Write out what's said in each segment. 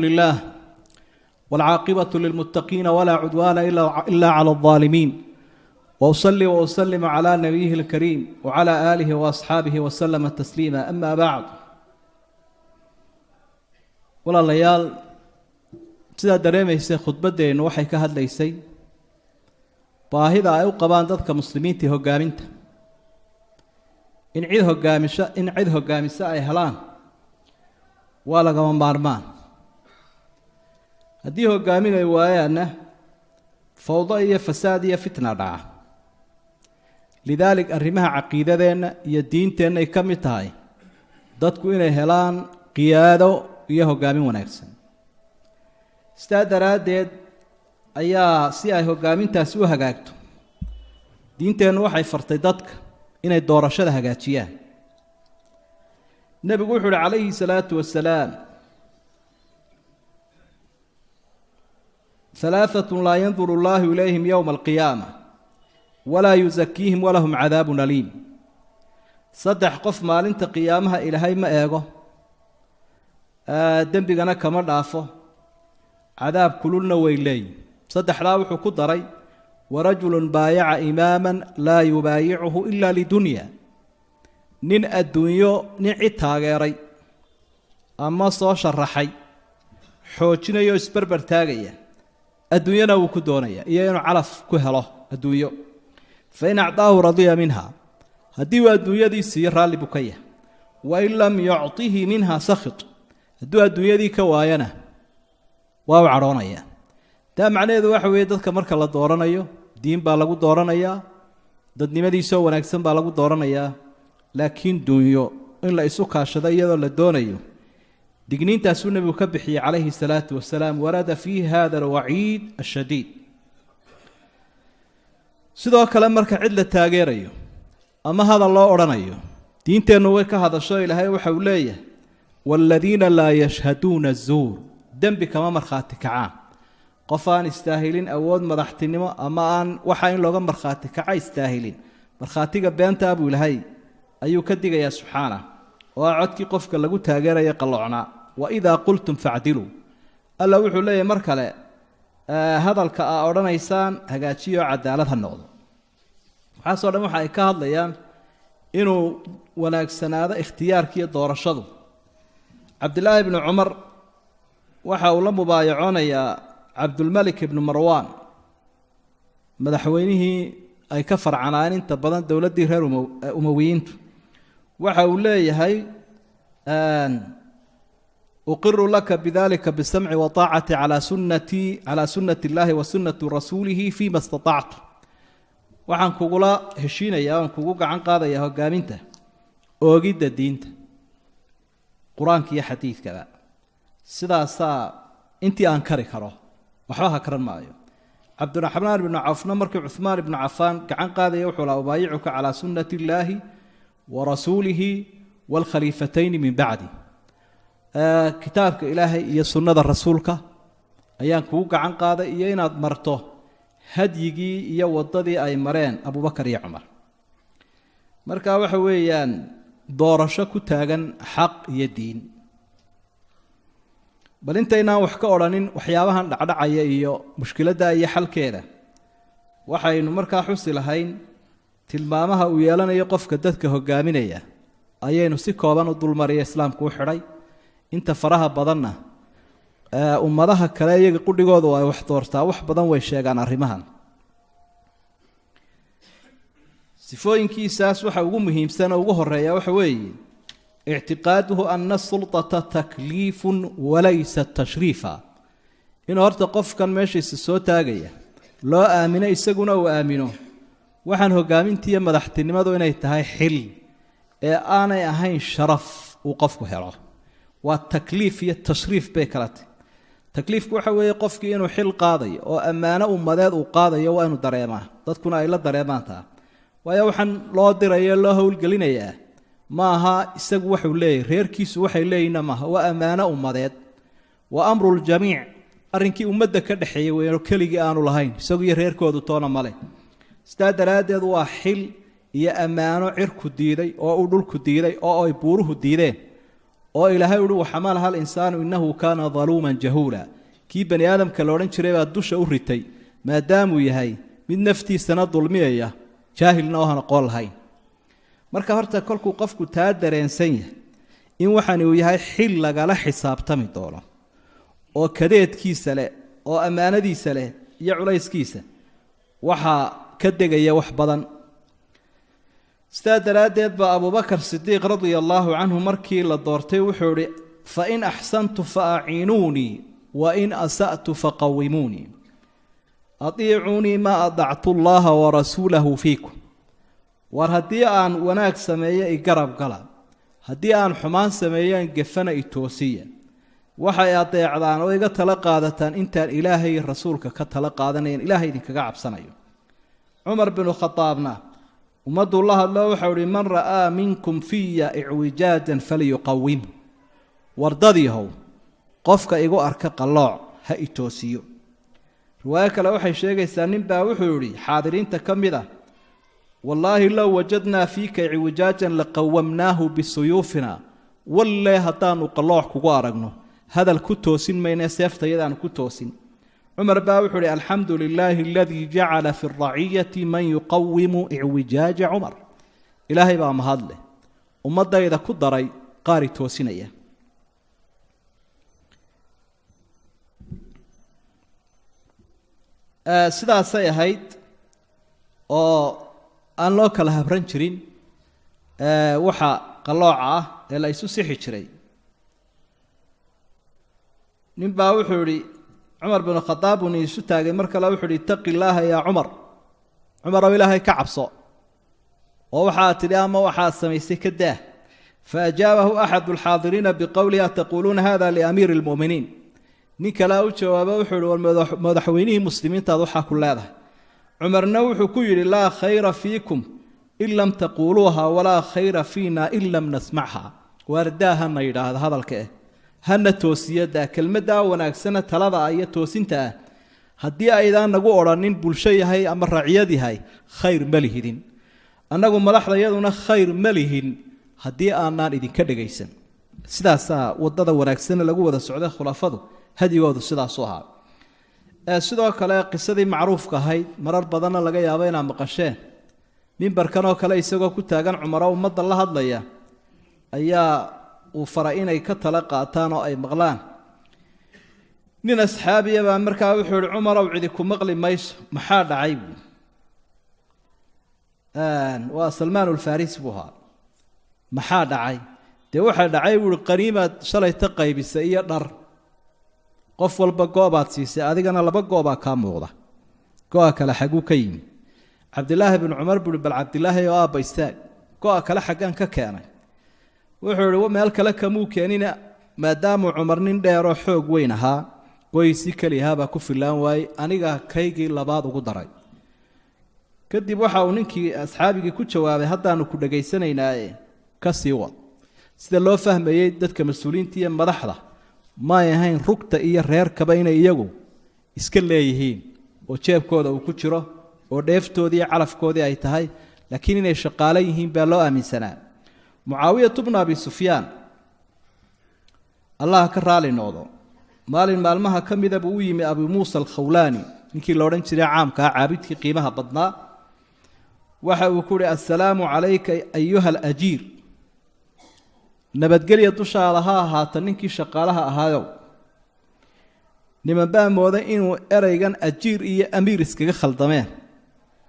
لله والعاقبة للمتقين ولا عدوان إلا على الظالمين، وأصلي وأسلم على نبيه الكريم وعلى آله وأصحابه وسلم تسليما. أما بعد، walaalayaal, sidaa dareemaysay khudbaddeennu waxay ka hadlaysay baahida ay u qabaan dadka muslimiinta hoggaaminta, in cid hoggaamisa ay helaan waa lagama maarmaan. Haddii hoggaamin ay waayaanna, fawdo iyo fasaad iyo fitna dhaca. Lidaalik, arrimaha caqiidadeenna iyo diinteenna ay ka mid tahay dadku inay helaan qiyaado iyo hoggaamin wanaagsan. Sidaa daraaddeed ayaa, si ay hoggaamintaasi u hagaagto, diinteennu waxay fartay dadka inay doorashada hagaajiyaan. Nebigu wuxu uhi calayhi salaatu wasalaam: "Halaaثatun laa yanduru allahu ilayhim yowma alqiyaama walaa yusakiihim walahum cadaabun aliim." Saddex qof maalinta qiyaamaha Ilaahay ma eego, dembigana kama dhaafo, cadaab kululna way leeyihin. Saddexdaa wuxuu ku daray: "Warajulun baayaca imaama laa yubaayicuhu ila lidunya." Nin adduunyo nin cid taageeray ama soo sharaxay, xoojinayo, isberber taagaya, adduunyana wuu ku doonaya iyo inuu calaf ku helo adduunyo. "Fain acطaahu radiya minha." Haddii uu adduunyadii siiyo, raalli buu ka yahay. "Wain lam yucطihi minha sakhit." Hadduu adduunyadii ka waayana, waa u cadhoonaya. Taa macnaheedu waxa weeye, dadka marka la dooranayo, diin baa lagu dooranayaa, dadnimadiisoo wanaagsan baa lagu dooranayaa, laakiin dunyo in la isu kaashado iyadoo la doonayo, digniintaasuu nebigu ka bixiyey calayhi salaatu wasalaam. Warada fiihi hada alwaciid ashadiid. Sidoo kale, marka cid la taageerayo ama hadal loo odhanayo, diinteennu way ka hadasho. Ilaahay waxa uu leeyahay: "Waaladiina laa yashhaduuna azuur." Dembi kama markhaati kacaan. Qof aan istaahilin awood madaxtinimo ama aan waxa in looga markhaati kaca istaahilin, markhaatiga beentaa buu Ilaahay ayuu ka digayaa subxaana, oo ah codkii qofka lagu taageeraya qalloocnaa. "Wa idaa qultum facdiluu." Alla wuxuu leeyahay mar kale: hadalka aa odhanaysaan hagaajiyo, cadaalad ha noqdo. Waxaasoo dhan waxa ay ka hadlayaan inuu wanaagsanaado ikhtiyaarkiiyo doorashadu. Cabdillaahi ibnu Cumar waxa uu la mubaayacoonayaa Cabdulmalik ibnu Marwaan, madaxweynihii ay ka farcanaan inta badan dowladdii reer Umawiyiintu. Waxa uu leeyahay: "Uqiru laka bidalika bisamci waطaacati calaa sunati, calaa sunati اllahi wa sunati rasuulihi fima istaطactu." Waxaan kugula heshiinayaa oon kugu gacan qaadayaa hogaaminta oogidda diinta, Qur-aanka iyo xadiidkaba. Sidaasaa intii aan kari karo, waxba ha karan maayo. Cabdiraxmaan ibnu Cawfna markii Cuhmaan ibnu Cafaan gacan qaadaya, wuxuu laha: "Ubaayicuka calaa sunnati illaahi wa rasuulihi waalkhaliifatayni min bacdi." Kitaabka Ilaahay iyo sunnada rasuulka ayaan kugu gacan qaaday, iyo inaad marto hadyigii iyo waddadii ay mareen Abubakar iyo Cumar. Marka waxa weeyaan doorasho ku taagan xaq iyo diin. Bal intaynaan wax ka odhanin waxyaabahan dhacdhacaya iyo mushkiladda iyo xalkeeda, waxaynu markaa xusi lahayn tilmaamaha uu yeelanayo qofka dadka hogaaminaya ayaynu si kooban u dulmariya. Islaamku u xidhay inta faraha badanna, ummadaha kale iyaga qudhigoodu ay wax doortaa wax badan way sheegaan arrimahan. Sifooyinkiisaas waxa ugu muhiimsan oo ugu horeeya waxa weeye ictiqaaduhu ana asulطata takliifun walaysa tashriifa. Inuu horta qofkan meeshiisa soo taagaya loo aamino, isaguna uu aamino waxaan hogaamintiiyo madaxtinimadu inay tahay xil ee aanay ahayn sharaf uu qofku helo. Waa takliif iyo tashriif bay kala tahy. Takliifku waxa weeye qofkii inuu xil qaadayo oo ammaano ummadeed uu qaadayo, waa inuu dareemaa, dadkuna ay la dareemaan taa. Waayo, waxaan loo dirayo, loo howlgelinayaa, ma aha isagu waxuu leeyahy, reerkiisu waxay leeyihinna maaha. Waa ammaano ummadeed, waa amruljamiic, arrinkii ummadda ka dhexeeyey weyn oo keligii aanu lahayn, isagu iyo reerkoodu toona male. Sidaa daraaddeed waa xil iyo ammaano cirku diiday oo uu dhulku diiday oo ay buuruhu diideen. oo ilaahay uhi waxamalaha alinsaanu innahu kaana daluuman jahuula. Kii bani aadamka la odhan jiray baa dusha u ritay maadaamuu yahay mid naftiisana dulmiyaya jaahilna oo aan aqoon lahayn. Marka horta kolkuu qofku taa dareensan yahay in waxani uu yahay xil lagala xisaabtami doono oo kadeedkiisa leh oo ammaanadiisa leh iyo culayskiisa, waxaa ka degaya wax badan. Sidaa daraaddeed baa Abubakar Sidiiq radia allaahu canhu markii la doortay wuxuu ihi fa in axsantu fa aciinuunii wa in asa'tu faqawimuunii atiicuunii maa adactu llaha warasuulahu fiikum. War haddii aan wanaag sameeyo i garab gala, haddii aan xumaan sameeyaan gefana i toosiya. Waxay adeecdaan oo iga tala qaadataan intaan ilaahay rasuulka ka tala qaadanayan, ilaahay idinkaga cabsanayo. Cumar binu Khadaabna ummadduu la hadlo waxau ihi man ra'aa minkum fiya icwijaajan falyuqawim. Wardadiihow, qofka igu arka qallooc ha i toosiyo. Riwaayo kale waxay sheegaysaa nin baa wuxuu yidhi xaadiriinta ka mid ah, wallaahi low wajadnaa fiika icwijaajan laqawamnaahu bisuyuufina. Wallee haddaanu qallooc kugu aragno hadal ku toosin mayne, seeftayadaanu ku toosin. Cumar baa wuxuu ihi alxamdu lilaahi aladii jacala fi raciyati man yuqawimu icwijaaja Cumar. Ilaahay baa mahadleh ummadayda ku daray qaari toosinaya. Sidaasay ahayd oo aan loo kala habran jirin waxa qallooca ah ee la isu sixi jiray. Nin baa wuxuu ihi Cumar binu Khadaab uuni isu taagay mar kale wuxuu ihi ittaqi illaaha yaa Cumar, Cumarow ilaahay ka cabso oo waxaad tidhi ama waxaad samaysay ka daah. Fa ajaabahu axadu alxaadiriina biqowlihi ataquuluuna hada liamiiri almu'miniin. Nin kalea u jawaabo wuxuu ihi war madaxweynihii muslimiintaad waxaa ku leedahay. Cumarna wuxuu ku yidhi laa khayra fiikum in lam taquuluuha walaa khayra fiina in lam nasmacha. Waardaa hana yidhaahda hadalka eh, hana toosiyadaa kelmaddaa wanaagsana talada ah iyo toosinta ah. Haddii aydaan nagu odhanin bulsho yahay ama raciyad yahay khayr ma lihidin, annagu madaxda iyaduna khayr ma lihin haddii aanaan idinka dhegaysan. Sidaasaa waddada wanaagsana lagu wada socday, khulafadu hadigoodu sidaasu ahaa. Sidoo kale qisadii macruufka ahayd marar badanna laga yaabo inaad maqasheen, mimbarkan oo kale isagoo ku taagan Cumaro ummadda la hadlaya ayaa uu faray inay ka tala qaataan oo ay maqlaan. Nin asxaabiya baa markaa wuxuu ihi Cumarow cidi ku maqli mayso, maxaa dhacay buu. Waa Salmaan ulfarisi buu ahaa. Maxaa dhacay? Dee waxaa dhacay buuhi qaniimaad shalayta qaybisay iyo dhar, qof walba goobaad siisay, adigana laba goobaa kaa muuqda, go-a kale xaguu ka yimi. Cabdilaahi binu Cumar buuhi bal Cabdilaahi oo aabba istaag, go-a kale xaggaan ka keenay. Wuxuu ihi meel kale kamuu keenina, maadaamuu Cumar nin dheeroo xoog weyn ahaa goysi keliyahaabaa ku filaan waayey, aniga kaygii labaad ugu daray. Kadib waxa uu ninkii asxaabigii ku jawaabay haddaanu ku dhagaysanaynaaye ka sii wad. Sida loo fahmayey dadka mas-uuliyiinta iyo madaxda may ahayn rugta iyo reerkaba inay iyagu iska leeyihiin oo jeebkooda uu ku jiro oo dheeftoodii iyo calafkoodii ay tahay, laakiin inay shaqaale yihiin baa loo aaminsanaa. Mucaawiyatu bnu Abi Sufyaan allah ka raali noqdo, maalin maalmaha ka mida buu u yimi Abi Muusa alkhawlaani, ninkii la odhan jiray caamkaa caabidkii qiimaha badnaa. Waxa uu ku uhi assalaamu calayka ayuha alajiir, nabadgelya dushaada ha ahaata ninkii shaqaalaha ahaayow. Niman baa mooday inuu ereygan ajiir iyo amiir iskaga khaldameen,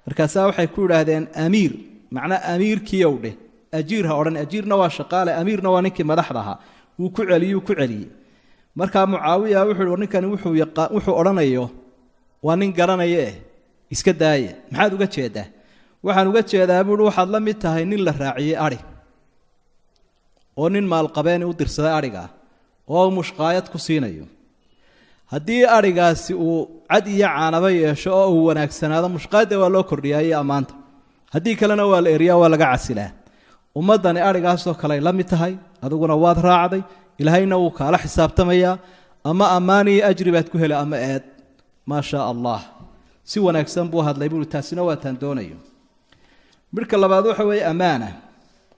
markaasaa waxay ku yidhaahdeen amiir, macnaa amiirkiiow dheh, ajiir ha odhan, ajiirna waa shaqaale, amiirna waa ninkii madaxda ahaa. Wuu ku celiyuu ku celiyey. Markaa Mucaawiya wuxuu ihi war ninkani wuxuu odhanayo waa nin garanaya eh, iska daaya. Maxaad uga jeedaa? Waxaan uga jeedaa buuhi waxaad la mid tahay nin la raaciyey adhi oo nin maalqabeeni u dirsaday adhigaa oo mushqaayad ku siinayo. Haddii adhigaasi uu cad iyo caanaba yeesho oo uu wanaagsanaado mushqaayadda waa loo kordhiyaa iyo ammaanta, haddii kalena waa la eriyaa, waa laga casilaa. Ummaddani adhigaasoo kale ay la mid tahay, adiguna waad raacday, ilaahayna wuu kaala xisaabtamayaa, ama ammaan iyo ajri baad ku heli ama eed. Maa shaa allah, si wanaagsan buu hadlay buui, taasina waataan doonayo. Midhka labaad waxa weeye ammaana.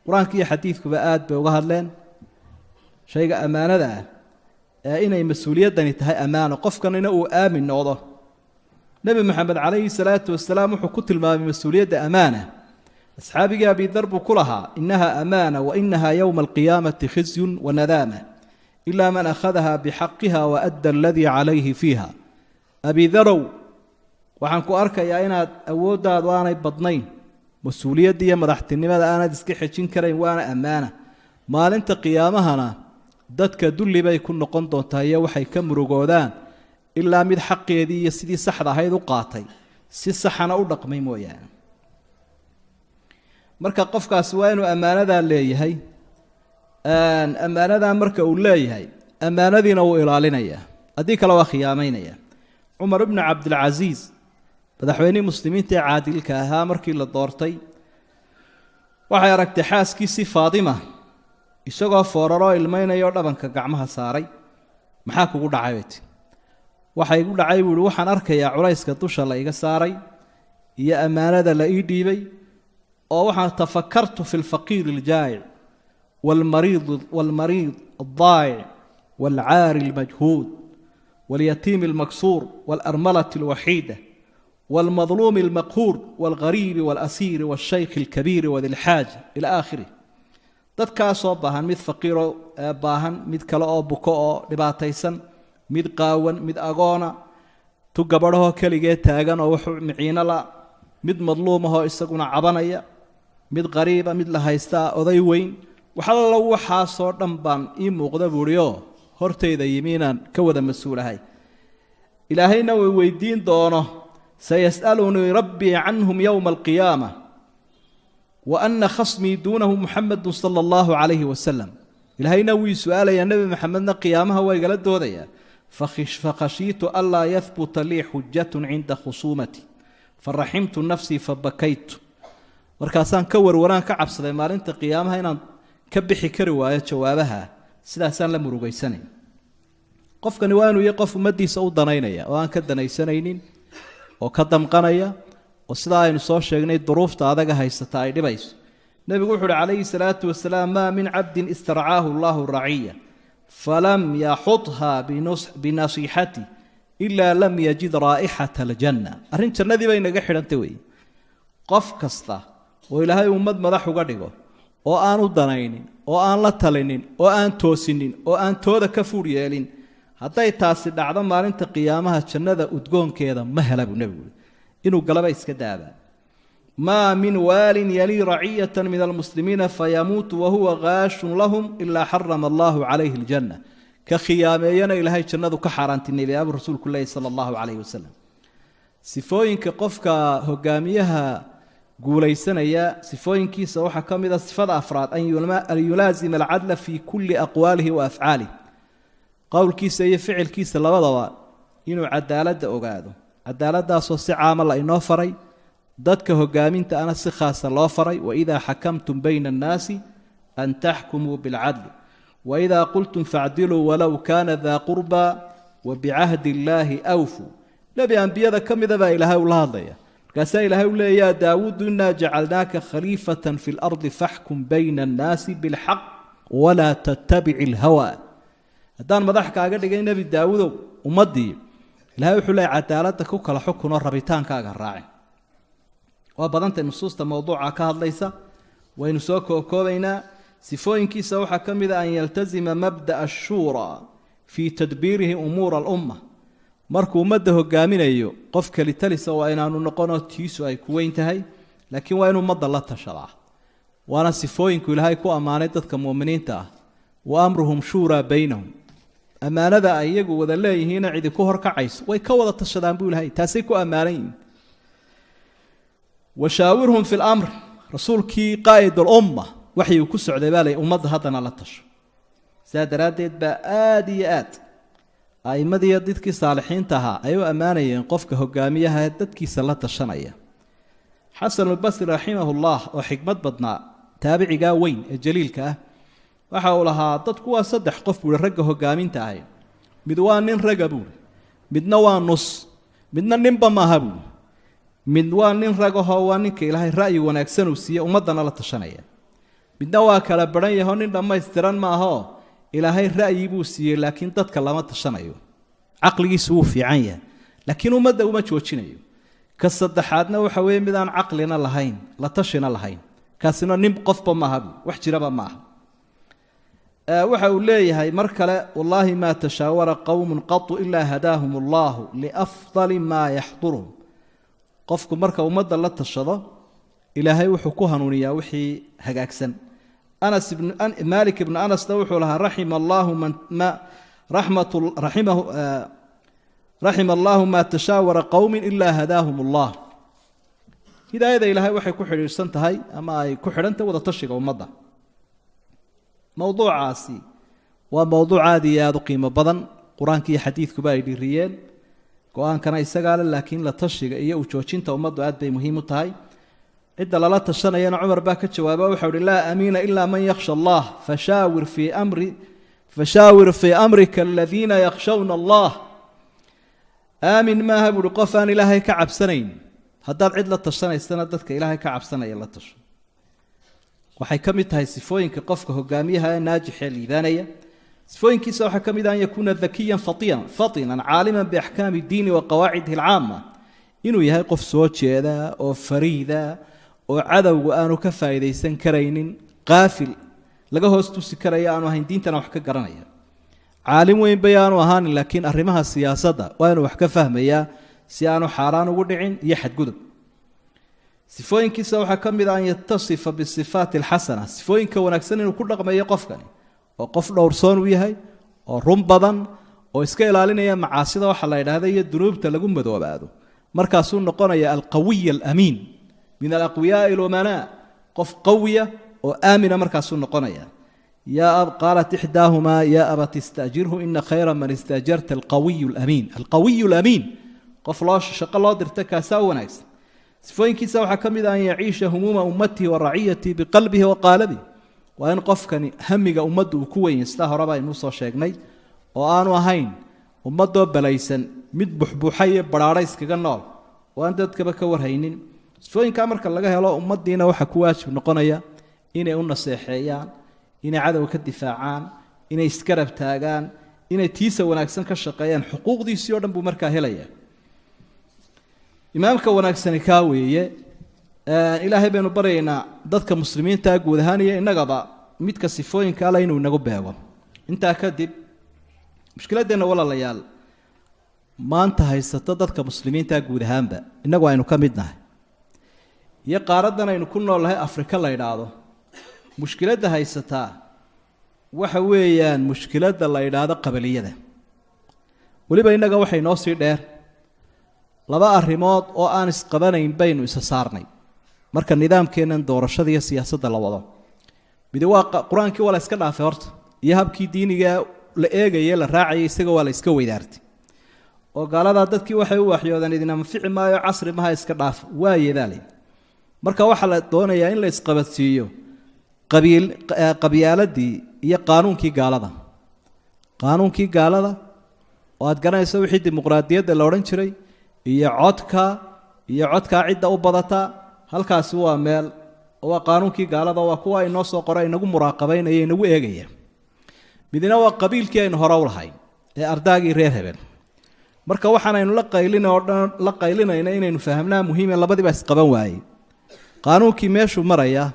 Qur-aanka iyo xadiidkuba aad bay uga hadleen. Shayga ammaanada ah ee inay mas-uuliyaddani tahay ammaano, qofkanina uu aamin noqdo. Nebi Maxamed calayhi salaatu wasalaam wuxuu ku tilmaamay mas-uuliyadda ammaana. Asxaabigii Abidar buu ku lahaa innaha amaana wa inaha yowma alqiyaamati khizyun wa nadaama ilaa man akhadaha bixaqiha wa adda aladii calayhi fiiha. Abidarow, waxaan ku arkayaa inaad awooddaadu aanay badnayn, mas-uuliyadda iyo madaxtinimada aanad iska xejin karayn, waana ammaana. Maalinta qiyaamahana dadka dulli bay ku noqon doontaa iyo waxay ka murugoodaan, ilaa mid xaqeedii iyo sidii saxda ahayd u qaatay, si saxana u dhaqmay mooyaane. Marka qofkaasi waa inuu ammaanadaa leeyahay. Ammaanadaa marka uu leeyahay, ammaanadiina wuu ilaalinayaa, haddii kale waa khiyaamaynaya. Cumar ibnu Cabdilcasiis, madaxweynihii muslimiinta ee caadilka ahaa, markii la doortay waxay aragtay xaaskiisii Faatima isagoo fooraroo ilmaynayoo dhabanka gacmaha saaray. Maxaa kugu dhacay bay ti. Waxa igu dhacay buu ihi, waxaan arkayaa culayska dusha la iga saaray iyo ammaanada la ii dhiibay, oo waxaan tafakartu fi lfaqiiri aljaa'ic waalmariid addaa'ic waalcaari almajhuud walyatiimi almaksuur waalarmalati alwaxiida waalmadluumi almaqhuur waalghariibi waalasiiri waashaykhi alkabiiri wadilxaaja ila aakhirih. Dadkaasoo baahan, mid faqiiroo baahan, mid kale oo buko oo dhibaataysan, mid qaawan, mid agoona, tu gabadhahoo keligee taagan oo wuxuu miciino la, mid madluumahoo isaguna cabanaya, mid qariiba, mid la haystaa, oday weyn, waxallo waxaasoo dhan baan ii muuqda buuhioo hortayda yimi inaan ka wada mas-uulahay. Ilaahayna way weydiin doono, sayas'alunii rabbii canhum yowma alqiyaama wa ana khasmii duunahu Muxamedu sala allahu calayhi wasalam. Ilaahayna wii su-aalayaa, Nebi Maxamedna qiyaamaha waa igala doodayaa. Fakhashiitu anlaa yahbuta lii xujatun cinda khusuumati faraximtu nafsii fabakaytu. Markaasaan ka warwaraan ka cabsaday maalinta qiyaamaha inaan ka bixi kari waayo jawaabaha, sidaasaan la murugaysanay. Qofkani waa inuu yahay qof ummaddiisa u danaynaya oo aan ka danaysanaynin oo ka damqanaya, oo sidaa aynu soo sheegnay duruufta adaga haysata ay dhibayso. Nebigu wuxu uhi calayhi salaatu wasalaam, maa min cabdin istarcaahu allahu raciya falam yaxudha binasiixati ilaa lam yajid raa'ixata aljanna. Arrin jannadii bay naga xidhantay weeye. Qof kasta oo Ilaahay ummad madax uga dhigo oo aan u danaynin oo aan la talinin oo aan toosinin oo aan tooda ka fuur yeelin, hadday taasi dhacdo maalinta qiyaamaha jannada udgoonkeeda ma hela buu nebigu ui, inuu galaba iska daabaa. Maa min waalin yalii raciyata min almuslimiina fayamuutu wahuwa gaashun lahum ilaa xarama allahu calayhi aljanna. Ka khiyaameeyana Ilaahay jannadu ka xaaraantinibay abuu rasuulku lehi sala allahu calayhi wasalam. Sifooyinka qofka hogaamiyaha guulaysanaya sifooyinkiisa waxaa ka mid a sifada afraad, an yulaasima alcadla fii kulli aqwaalihi wa afcaalih. Qowlkiisa iyo ficilkiisa labadaba inuu cadaaladda ogaado, cadaaladdaasoo si caama la inoo faray, dadka hogaaminta ana si khaasa loo faray. Waidaa xakamtum bayna annaasi an taxkumuu bilcadli waidaa qultum facdiluu walow kaana daa qurbaa wabicahdi illaahi awfuu. Nebi ambiyada ka mida baa Ilaahay ula hadlaya, markaasaa Ilaahay u leeya, yaa Daawuudu innaa jacalnaaka khaliifatan fi lardi faxkum bayna annaasi bilxaq walaa tattabici alhawa. Haddaan madax kaaga dhigay Nebi Daawuudow ummaddii, Ilahay wuxuu leeyay cadaaladda ku kala xukunoo rabitaankaaga raacin. Waa badantay nusuusta mowduuca ka hadlaysa, waynu soo kookoobaynaa. Sifooyinkiisa waxaa ka mid a an yaltasima mabda'a ashuuraa fii tadbiirihi umuura alumma. Markuu ummadda hogaaminayo qof kelitalisa waa inaanu noqonoo tiisu ay ku weyn tahay, laakiin waa inuu ummadda la tashadaa. Waana sifooyinku Ilaahay ku ammaanay dadka mu'miniinta ah, wa amruhum shuuraa baynahum. Ammaanada ay iyagu wada leeyihiina cidi ku horkacayso way ka wada tashadaan buu Ilahay, taasay ku ammaanan yihiin. Washaawirhum fi lamr, rasuulkii qaa'id alumma waxay uu ku socday baa lay ummadda haddana la tasho. Sidaa daraaddeed baa aada iyo aad a'immadiiyo dadkii saalixiinta ahaa ay u ammaanayeen qofka hogaamiyaha dadkiisa la tashanaya. Xasanulbasri raximahullah oo xikmad badnaa, taabicigaa weyn ee jaliilka ah, waxa uu lahaa dadku waa saddex qof buuhi ragga hogaaminta ahay. Mid waa nin raga buuhi, midna waa nus, midna ninba maaha buuhi. Mid waa nin ragahoo waa ninka Ilaahay ra'yi wanaagsan uu siiye ummaddana la tashanaya. Midna waa kala baran yahoo nin dhammaystiran maahoo Ilaahay ra'yi buu siiyey, laakiin dadka lama tashanayo, caqligiisu wuu fiican yahay laakiin ummadda uma joojinayo. Ka saddexaadna waxa weeye mid aan caqlina lahayn, la tashina lahayn, kaasina nin qofba maaha, wax jiraba maaha. Waxa uu leeyahay mar kale, wallaahi maa tashaawara qowmun qatu ilaa hadaahum allahu liafdali maa yaxduruhum. Qofku marka ummadda la tashado, ilaahay wuxuu ku hanuuniyaa wixii hagaagsan. Anas ibn Maalik ibnu Anasna wuxuu lahaa raxima allahu man ma raxmatu raximahu raxima allahu maa tashaawara qowmin ilaa hadaahum allah. Hidaayada ilaahay waxay ku xidhiidhsan tahay ama ay ku xidhantahay wada tashiga ummadda. Mowduucaasi waa mowduuc aada iyo aada u qiimo badan, qur-aanka iyo xadiidkuba ay dhiriyeen, go-aankana isagaa le, laakiin la tashiga iyo ujoojinta ummaddu aad bay muhiim u tahay. Cidda lala tashanayana Cumar baa ka jawaaba, waxau uhi laa amiina ilaa man yakhsha allah, fashaawir fii amrika aladiina yakhshawna allah. Aamin maaha buuhi qof aan ilaahay ka cabsanayn. Haddaad cid la tashanaysana dadka ilaahay ka cabsanaya la tasho. Waxay ka mid tahay sifooyinka qofka hogaamiyaha ee naajixee liibaanaya. Sifooyinkiisa waxaa ka mid ah an yakuuna dakiyan fatinan caaliman biaxkaami diini wa qawaacidihi alcaama, inuu yahay qof soo jeeda oo fariida oo cadowgu aanu ka faa'iidaysan karaynin, qaafil laga hoos tusi karaya aanu ahayn, diintana wax ka garanaya. Caalim weyn bay aanu ahaanin, laakiin arrimaha siyaasadda waa inuu wax ka fahmayaa si aanu xaaraan ugu dhicin iyo xadgudub. Sifooyinkiisa waxaa ka mid ah an yatasifa bisifaati alxasana, sifooyinka wanaagsan inuu ku dhaqmayo qofkani, oo qof dhowrsoon uu yahay oo run badan oo iska ilaalinaya macaasida waxa la yidhaahda iyo dunuubta lagu madoobaado. Markaasuu noqonaya alqawiy alamiin min alaqwiyaai alumanaa, qof qawiya oo aamina markaasuu noqonaya. Qaalat ixdaahumaa yaa abat istajirhu ina khayra man istaajarta alqawiyu alamiin. Alqawiyu alamiin, qof loo shaqo loo dirta kaasaa u wanaagsan. Sifooyinkiisa waxaa ka mid ah an yaciisha humuuma ummatihi wa raciyatihi biqalbihi wa qaalabihi, waa in qofkani hamiga ummaddu uu ku weyn, sidaa horeba aynuu soo sheegnay, oo aanu ahayn ummadoo balaysan mid buxbuuxa iyo badhaadha iskaga nool oo aan dadkaba ka warhaynin. Sifooyinkaa marka laga helo ummaddiina waxaa ku waajib noqonaya inay u naseexeeyaan, inay cadowga ka difaacaan, inay iskarab taagaan, inay tiisa wanaagsan ka shaqeeyaan, xuquuqdiisii o dhan buu markaa helaya. Imaamka wanaagsani kaa weeye. Ilaahay baynu baryaynaa dadka muslimiintaa guud ahaan iyo innagaba midka sifooyinka alle inuu inagu beego. Intaa kadib, mushkiladeenna walaalayaal maanta haysato dadka muslimiintaa guud ahaanba, innagu aynu ka mid nahay, iyo qaaraddan aynu ku noolnahay Afrika la yidhaahdo, mushkiladda haysataa waxa weeyaan mushkiladda la yidhaahdo qabaliyada. Weliba innaga waxay noo sii dheer laba arrimood oo aan isqabanayn baynu isa saarnay marka nidaamkeennan doorashada iyo siyaasadda la wado. Midi waa qur-aankii waa la iska dhaafay horta, iyo habkii diiniga la eegaye la raacayay isaga waa la iska weydaartay, oo gaaladaa dadkii waxay u waxyoodeen idin anfici maayo, casri maha, iska dhaafa waayedaale. Marka waxaa la doonayaa in la isqabadsiiyo qabiil qabyaaladii iyo qaanuunkii gaalada, qaanuunkii gaalada oo aad garanayso wixii dimuqraadiyadda la odhan jiray iyo codka, iyo codkaa cidda u badata. Halkaasi waa meel, waa qaanuunkii gaalada, waa kuwa inoo soo qora, inagu muraaqabaynaya, inagu eegaya. Midna waa qabiilkii aynu hore u lahayn ee ardaagii reer hebel. Marka waxaanaynu la qaylin oo dhan la qaylinayna inaynu fahamnaa muhiime, labadiiba isqaban waayey. Qaanuunkii meeshuu maraya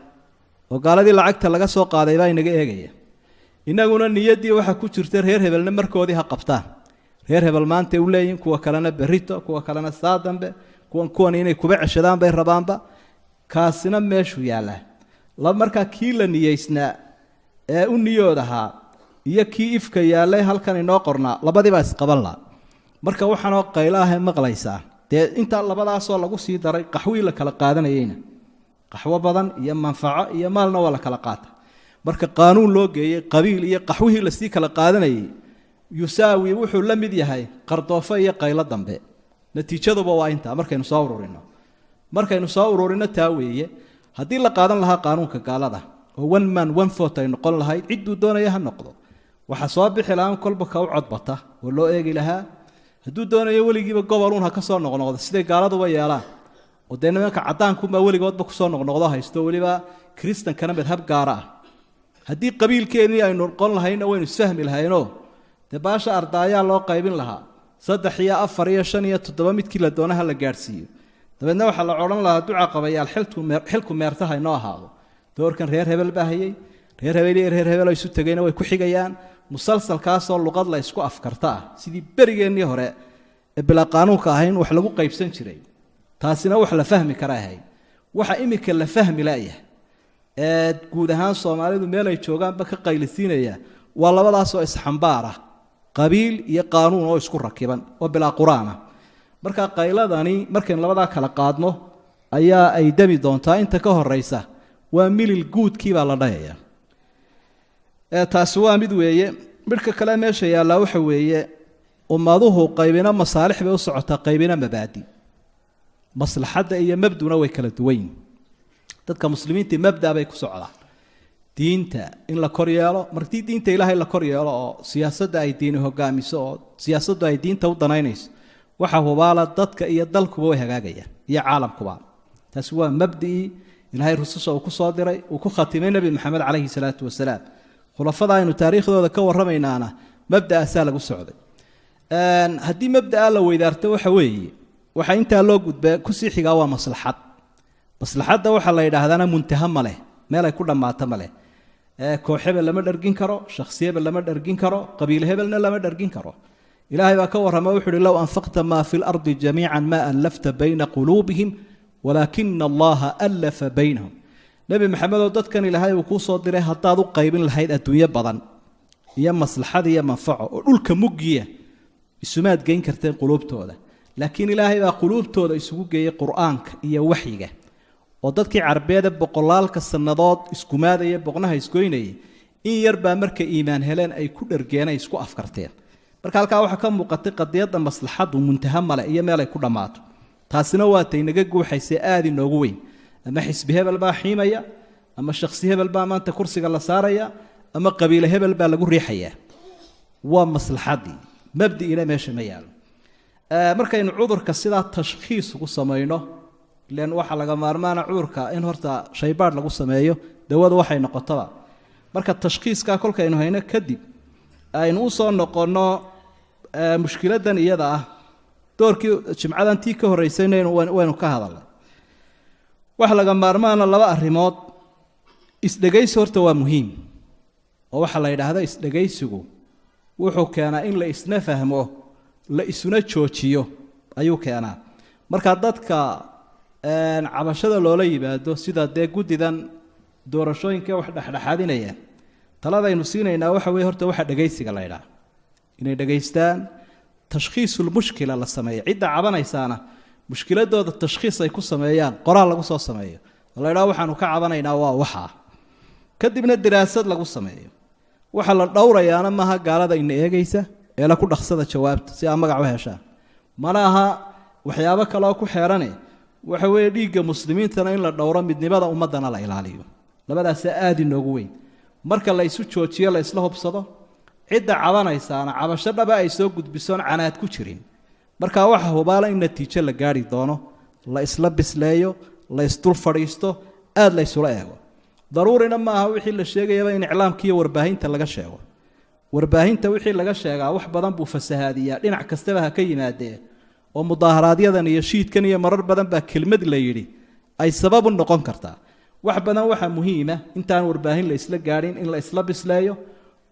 oo gaaladii lacagta laga soo qaaday baa inaga eegaya, inaguna niyaddii waxaa ku jirta reer hebelna markoodii ha qabtaan, reer hebel maantay u leeyihin, kuwa kalena berrito, kuwa kalena saa dambe, kuwan inay kuba ceshadaan bay rabaanba, kaasina meeshuu yaallaa. Markaa kii la niyeysnaa ee u niyood ahaa iyo kii ifka yaallay halkan inoo qornaa, labadiibaa isqaban laha. Marka waxaanoo qaylo ahee maqlaysaa dee intaa labadaasoo lagu sii daray qaxwii la kala qaadanayeyna, qaxwo badan iyo manfaco iyo maalna waa la kala qaata. Marka qaanuun loo geeyey qabiil iyo qaxwihii lasii kala qaadanayey yusaawi wuxuu la mid yahay qardoofo iyo qaylo dambe. Natiijaduba waa intaa markaynu soo ururino, markaynu soo ururino taa weeye. Haddii la qaadan lahaa qaanuunka gaalada oo one man one vote ay noqon lahayd, cidduu doonaya ha noqdo, waxaa soo bixi lahaan kolba ka u codbata oo loo eegi lahaa. Hadduu doonayo weligiiba goboluun ha ka soo noqnoqdo, siday gaaladuba yeelaan, oo dee nimanka caddaankunbaa weligoodba kusoo noqnoqdo haysto, weliba kiristankana madhab gaara ah. Haddii qabiilkeennii aynu noqon lahayna waynu isfahmi lahaynoo dee baasha ardaayaa loo qaybin lahaa, 3 iyo 4 iyo 5 iyo 7 midkii la doonaha la gaadhsiiyo. Dabeedna waxaa la odhan lahaa duca qabayaal xilku meertaha inoo ahaado. Doorkan reer hebel baa hayay, reer hebel iyo reer hebel oo isu tegayna way ku xigayaan. Musalsalkaasoo luqad la isku afkarta ah, sidii berigeennii hore ee bilaa qaanuunka ahayn wax lagu qaybsan jiray, taasina wax la fahmi kara ahayd. Waxa iminka la fahmi la'yahay ee guud ahaan Soomaalidu meel ay joogaanba ka qaylisiinaya waa labadaasoo isxambaar ah, qabiil iyo qaanuun oo isku rakiban oo bilaa quraan ah. Marka qayladani markaynu labadaa kala qaadno ayaa ay dami doontaa. Inta ka horeysa waa milil guudkii baa la dhahaya. Taasi waa mid weeye. Midhka kale meesha yaallaa waxa weeye ummaduhu qaybina masaalix bay u socotaa, qaybina mabaadi. Maslaxadda iyo mabduna way kala duwan yihiin. Dadka muslimiinta mabda bay ku socdaan, diinta in la kor yeelo. Martii diinta Ilaahay la kor yeelo oo siyaasadda ay diini hogaamiso oo siyaasaddu ay diinta u danaynayso, waxa hubaala dadka iyo dalkuba way hagaagayaan iyo caalamkuba. Taasi waa mabdii Ilaahay rususha uu ku soo diray, uu ku khatimay Nebi Maxamed calayhi salaatu wasalaam. Khulafada aynu taariikhdooda ka warramaynaana mabda'aasaa lagu socday. Haddii mabda'a la weydaarto waxa weeye waxa intaa loo gudba kusii xigaa waa maslaxad. Maslaxadda waxaa la yidhaahdaana muntaha ma leh, meel ay ku dhammaato ma leh. Koox hebel lama dhargin karo, shakhsi hebel lama dhargin karo, qabiil hebelna lama dhargin karo. Ilaahay baa ka warrama, wuxu uhi low anfaqta maa fi lardi jamiican maa allafta bayna quluubihim walaakina allaha allafa baynahum. Nebi Maxamed oo dadkan Ilaahay uu kuu soo diray haddaad u qaybin lahayd adduunyo badan iyo maslaxad iyo manfaco oo dhulka muggiya, isumaad geyn karteen quluubtooda. Laakiin Ilaahay baa quluubtooda isugu geeyey qur-aanka iyo waxyiga, oo dadkii carbeede boqolaalka sannadood iskumaadaya boqnaha isgoynayay in yar baa markay iimaan heleen ay ku dhargeen, ay isku afkarteen. Marka halkaa waxaa ka muuqatay qadiyadda maslaxaddu muntaha male iyo meel ay ku dhammaato. Taasina waa taynaga guuxaysee aada inoogu weyn. Ama xisbi hebel baa xiimaya, ama shakhsi hebel baa maanta kursiga la saaraya, ama qabiile hebel baa lagu riixayaa. Waa maslaxaddii, mabdi'ina meesha ma yaalo. Markaynu cudurka sidaa tashkhiis ugu samayno, ilan waxaa laga maarmaana cudurka in horta shaybaadh lagu sameeyo, dawadu waxay noqotaba. Marka tashkhiiskaa kolkaynu hayno kadib aynu u soo noqonno mushkiladan iyada ah. Doorkii jimcadan tii ka horreysayna waynu ka hadalnay. Waxa laga maarmaana laba arrimood. Isdhegaysi horta waa muhiim, oo waxaa la yidhaahda isdhegaysigu wuxuu keenaa in la isna fahmo, la isuna joojiyo ayuu keenaa. Marka dadka cabashada loola yimaado, sida dee guddidan doorashooyinka wax dhexdhexaadinaya, taladaynu siinaynaa waxa weye horta waxa dhegaysiga la ydhaha inay dhegaystaan, tashkhiisulmushkila la sameeyo, cidda cabanaysaana mushkiladooda tashkhiis ay ku sameeyaan, qoraal lagu soo sameeyo oo la ydhaha waxaanu ka cabanaynaa waa waxaa, kadibna diraasad lagu sameeyo. Waxa la dhowrayaana maaha gaalada ina eegaysa eela ku dhaqsada jawaabta si aa magac u heshaan, mana aha waxyaabo kaleoo ku xeerane. Waxa weeye dhiigga muslimiintana in la dhowro, midnimada ummaddana la ilaaliyo. Labadaasaa aada inoogu weyn. Marka la isu joojiyo, la isla hubsado, cidda cabanaysaana cabasho dhaba ay soo gudbisoon canaad ku jirin, markaa waxa hubaala in natiijo la gaari doono. La isla bisleeyo, la isdul fadhiisto, aada la ysula eego. Daruurina ma aha wixii la sheegayaba in iclaamka iyo warbaahinta laga sheego. Warbaahinta wixii laga sheegaa wax badan buu fasahaadiyaa, dhinac kastaba ha ka yimaadee, oo mudaaharaaadyadan iyo shiidkan iyo marar badan baa kelmad la yidhi ay sabab u noqon kartaa wax badan. Waxaa muhiima intaan warbaahin la isla gaadhin in la isla bisleeyo,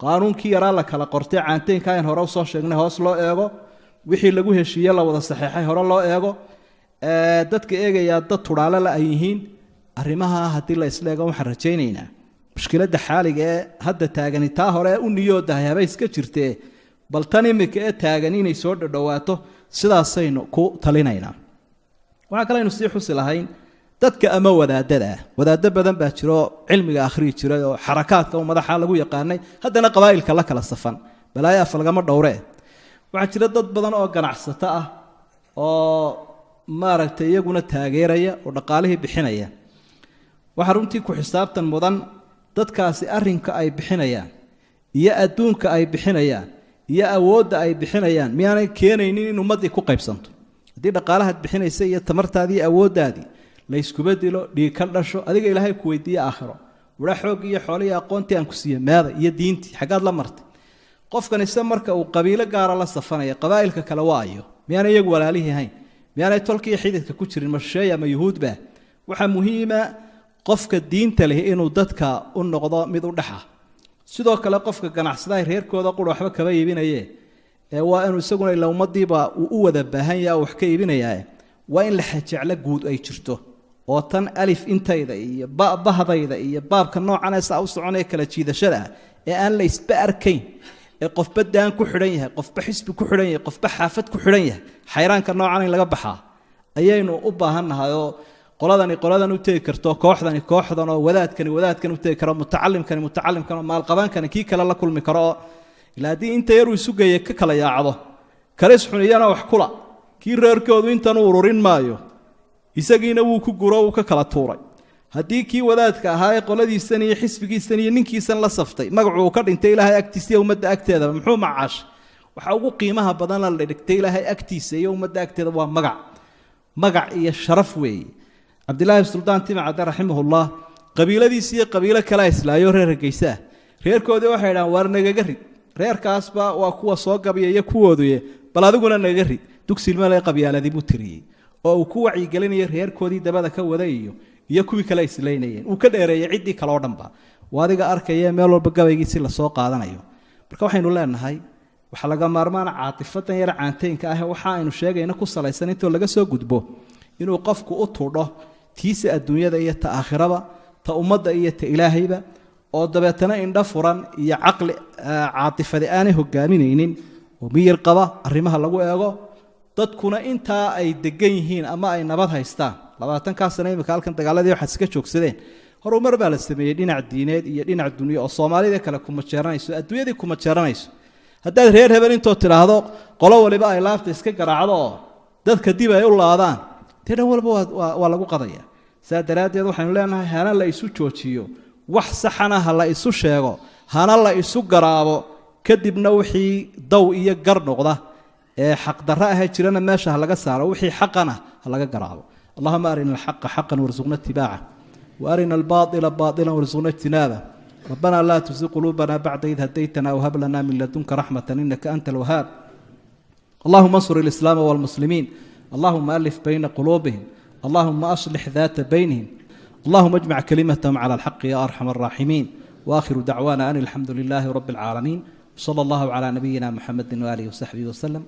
qaanuunkii yaraa la kala qortay caanteynka ayn hore usoo sheegnay hoos loo eego, wixii lagu heshiiye la wada saxeexay hore loo eego. Dadka eegayaa dad tudhaale la ay yihiin. Arrimaha haddii la isla eego, waxaan rajaynaynaa mushkiladda xaaliga ee hadda taagani taa hore u niyoodahay haba iska jirtee, bal tan iminka ee taagan inay soo dhadhowaato. Sidaasaynu ku talinaynaa. Waxaa kale aynu sii xusi lahayn dadka ama wadaadada ah. Wadaaddo badan baa jiro cilmiga akhriyi jiray oo xarakaadka u madaxa lagu yaqaanay, haddana qabaa'ilka la kala safan, balaayo af lagama dhowree. Waxaa jira dad badan oo ganacsato ah oo maaragtay iyaguna taageeraya oo dhaqaalihii bixinaya. Waxaa runtii ku xisaabtan mudan dadkaasi arrinka ay bixinayaan iyo adduunka ay bixinayaan iyo awoodda ay bixinayaan miyaanay keenaynin in ummaddii ku qaybsanto. Haddii dhaqaalahaad bixinaysa iyo tamartaadii iyo awooddaadii la iskuba dilo, dhiig ka dhasho, adiga Ilaahay ku weydiiye aakhiro. Wara xoog iyo xoolihii aqoontii aan ku siiyey meeda iyo diintii xaggaad la martay. Qofkan ise marka uu qabiilo gaara la safanaya, qabaa'ilka kale waa ayo, miyaanay iyagu walaalihii hayn, miyaanay tolkii xididka ku jirin, mashisheeye ama yuhuudba. Waxaa muhiima qofka diinta leh inuu dadka u noqdo mid u dhexa. Sidoo kale qofka ganacsadaha reerkooda qura waxba kaba iibinaye, ee waa inuu isaguna ila ummadiiba uu u wada baahan yaha wax ka iibinayaa, waa in la xajeclo guud ay jirto oo tan alif intayda iyo bahdayda iyo baabka noocan ee saa u soconaya kala jiidashada ah ee aan la isba arkayn, ee qofba daan ku xidhan yahay, qofba xisbi ku xidhan yahay, qofba xaafad ku xidhan yahay, xayraanka noocan in laga baxaa ayaynu u baahan nahay. Oo qoladani qoladan u tegi karto, kooxdani kooxdan, oo wadaadkani wadaadkan u tegi karo, mutacalimkani mutacalimkan, oo maalqabaankani kii kale la kulmi karo. Oo ilaa haddii inta yaruu isugeeye ka kala yaacdo, kalis xun iyana wax kula, kii reerkoodu intan u ururin maayo, isagiina wuu ku guro, wuu ka kala tuuray. Haddii kii wadaadka ahaa ee qoladiisan iyo xisbigiisan iyo ninkiisan la saftay magacu uu ka dhintay Ilaahay agtiisa iyo ummadda agteedaba, muxuu macaashay? Waxa ugu qiimaha badanna la dhigtay Ilaahay agtiisa iyo ummadda agteeda waa magac, magac iyo sharaf weeye. Cabdilaahi Suldaan Timacadde raximahullah qabiiladiisi iyo qabiilo kalea islaayo reer Hargeysa ah. Reerkoodii waxay idhahaan, waar nagaga rid, reerkaasba waa kuwa soo gabyaya kuwooduye, bal adiguna nagaga rid. Dugsilmale qabyaaladii buu tiriyey oo uu ku wacyigelinayay reerkoodii dabada ka waday iyo kuwii kale islaynayeen. Uu ka dheereeyey ciddii kale oo dhanba. Waa adiga arkaya meel walba gabaygiisi lasoo qaadanayo. Marka waxaynu leenahay waxaa laga maarmaana caatifadan yar caanteynka ah waxa aynu sheegayna ku salaysan intoo laga soo gudbo, inuu qofku u tudho tiisa adduunyada iyo ta aakhiraba, ta ummadda iyo ta Ilaahayba, oo dabeetana indho furan iyo caqli caatifadi aanay hogaaminaynin oo miyir qaba arrimaha lagu eego. Dadkuna intaa ay degan yihiin ama ay nabad haystaan, 20-kaa sano imika halkan dagaaladii waxaad iska joogsadeen, horumar baa la sameeyey dhinac diineed iyo dhinac dunyo oo Soomaalida kale kuma jeeranayso, adduunyadii kuma jeeranayso. Haddaad reer hebel intoo tidhaahdo qolo waliba ay laabta iska garaacdo oo dadka dib ay u laadaan, dee dhan walba waa lagu qadaya. Saa daraaddeed waxaynu leenahay hana la isu joojiyo, wax saxana ha la isu sheego, hana la isu garaabo, kadibna wixii daw iyo gar noqda ee xaqdarro ahee jirana meesha ha laga saaro, wixii xaqana ha laga garaabo. Allahuma arina alxaqa xaqan warsuqna itibaaca, وأرنا الباطل باطلا وارزقنا اجتنابه. ربنا لا تزغ قلوبنا بعد إذ هديتنا وهب لنا من لدنك رحمة إنك أنت الوهاب. اللهم انصر الإسلام والمسلمين، اللهم ألف بين قلوبهم، اللهم أصلح ذات بينهم، اللهم اجمع كلمتهم على الحق يا أرحم الراحمين. وآخر دعوانا أن الحمد لله رب العالمين، صلى الله على نبينا محمد وآله وصحبه وسلم.